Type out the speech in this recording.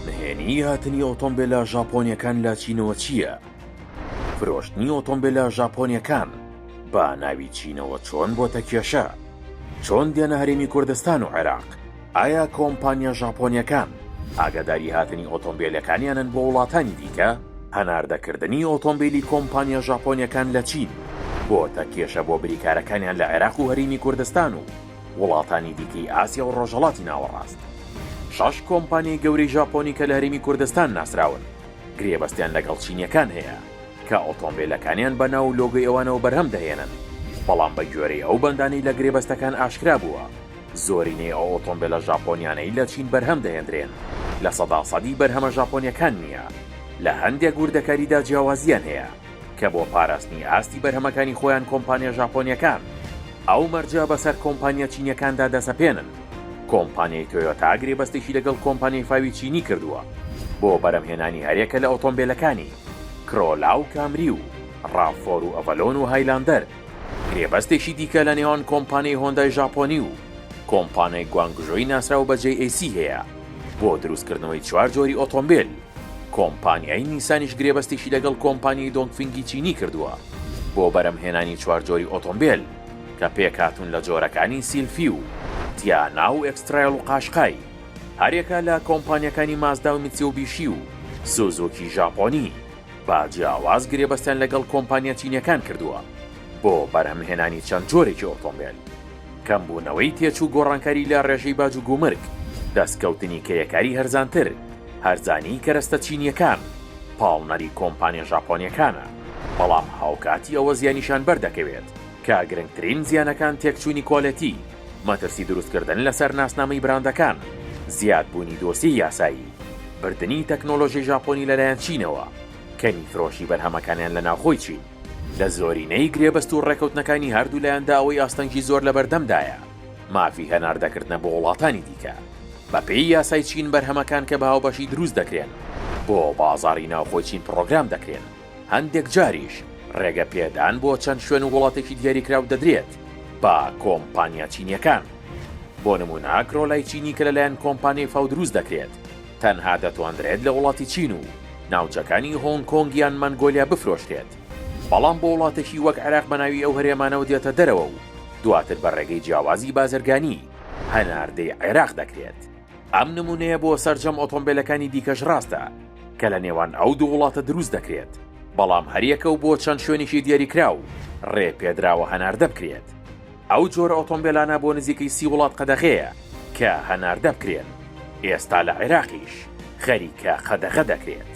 نهێنیی هاتنی ئۆتۆمبێلە ژاپۆنییەکان لە چینەوە چییە؟ فرۆشتنی ئۆتۆمبێلە ژاپۆنییەکان بە ناوی چینەوە چۆن بۆتە کێشە؟ چۆن دێنە هەرێمی کوردستان و عێراق؟ ئایا کۆمپانیا ژاپۆنییەکان ئاگاداری هاتنی ئۆتۆمبێلەکانیانن بۆ وڵاتانی دیکە؟ هەناردەکردنی ئۆتۆمبیلی کۆمپانیا ژاپۆنییەکان لە چین بۆتە کێشە بۆ بریکارەکانیان لە عێراق و هەرێمی کوردستان و وڵاتانی دیکەی ئاسیا و ڕۆژهەڵاتی ناوەڕاست. شەش کۆمپانیای گەورەی ژاپۆنی کە لە هەرێمی کوردستان ناسراون، گرێبەستیان لەگەڵ چینییەکان هەیە کە ئۆتۆمبێلەکانیان بە ناو و لۆگۆی ئەوانەوە بەرهەم دەهێنن، بەڵام بە گوێرەی ئەو بەندانەی لە گرێبەستەکان ئاشکرا بووە، زۆرینەی ئەو ئۆتۆمبێلە ژاپۆنیانەی لە چین بەرهەم دەهێندرێن لە سەدا سەدی بەرهەمە ژاپۆنییەکان نییە، لە هەندێک وردەکاریدا جیاوازییان هەیە. کە بۆ پاراستنی ئاستی بەرهەمەکانی خۆیان کۆمپانیا ژاپۆنیەکان ئەو مەرجە بەسەر کۆمپانیا چینیەکاندا دەسەپێنن. کۆمپانیای تۆیۆتا گرێبەستێکی لەگەڵ کۆمپانیای فاوی چینی کردووە بۆ بەرەمهێنانی هەریەکە لە ئۆتۆمبێلەکانی کرۆلا و کامری و ڕاڤ فۆر و ئەڤەلۆن و هایلاندەر. گرێبەستێکی دیکە لە نێوان کۆمپانیای هۆندای ژاپۆنی و کۆمپانیای گوانگژۆی ناسراو بە JAC هەیە بۆ دروستکردنەوەی چوار جۆری ئۆتۆمبێل. کۆمپانیای نیسانیش گرێبەستێکی لەگەڵ کۆمپانیای دۆنگفینگی چینی کردووە بۆ بەرهەمهێنانی چوار جۆری ئۆتۆمبێل کە پێکهاتوون لە جۆرەکانی سیلفی و تیانا و ئێکسترایڵ و قاشقای. هەریەکە لە کۆمپانیاکانی مازدا و میتسیوبیشی و سوزوکی ژاپۆنی بە جیاواز گرێبەستیان لەگەڵ کۆمپانیا چینیەکان کردووە بۆ بەرهەمهێنانی چەند جۆرێکی ئۆتۆمبێل. کەمبوونەوەی تێچوو گۆڕانکاری لە ڕێژەی باج و گومرگ، دەستکەوتنی کرێکاری هەرزانتر، هەرزانیی کەرەستە چینییەکان، پاڵنەری کۆمپانیا ژاپۆنییەکانە، بەڵام هاوکاتی ئەوە زیانیشیان بەردەکەوێت، کە گرنگترین زیانەکان تێکچوونی کوالێتی، مەترسی دروستکردن لەسەر ناسنامەی براندەکان، زیادبوونی دۆسیەی یاسایی، بردنی تەکنۆلۆژیای ژاپۆنی لەلایەن چینەوە، کەمی فرۆشی بەرهەمەکانیان لە ناوخۆی چین. لە زۆرینەی گرێبەست و ڕێکەوتنەکانی هەردوولایاندا ئەوەی ئاستەنگی زۆر لەبەردەمدایە مافی هەناردەکردنە بۆ وڵاتانی دیکە. بەپێی یاسای چین بەرهەمەکان کە بە هاوبەشی دروست دەکرێن بۆ بازاڕی ناوخۆی چین پڕۆگرام دەکرێن، هەندێک جاریش ڕێگە پێدان بۆ چەند شوێن و وڵاتێکی دیاریکراو دەدرێت بە کۆمپانیا چینیەکان. بۆ نمونە کرۆلای چینی کە لەلایەن کۆمپانیای فاو دروست دەکرێت تەنها دەتواندرێت لە وڵاتی چین و ناوچەکانی هۆنگ کۆنگ یان مەنگۆلیا بفرۆشرێت، بەڵام بۆ وڵاتێکی وەک عێراق بەناوی ئەو هەرێمانەوە دێتە دەرەوە و دواتر بە ڕێگەی جیاوازی بازرگانی هەناردەی عێراق دەکرێت. ئەم نمونەیە بۆ سەرجەم ئۆتۆمبێلەکانی دیکەش ڕاستە کە لە نێوان ئەو دوو وڵاتە دروست دەکرێت، بەڵام هەریەکە و بۆ چەند شوێنێکی دیاریکراو ڕێ پێدراوە هەناردە بکرێت. ئەو جۆرە ئۆتۆمبێلانە بۆ نزیکەی 30 وڵات قەدەغەیە کە هەناردە بکرێن، ئێستا لە عێراقیش خەریکە قەدەغە دەکرێت.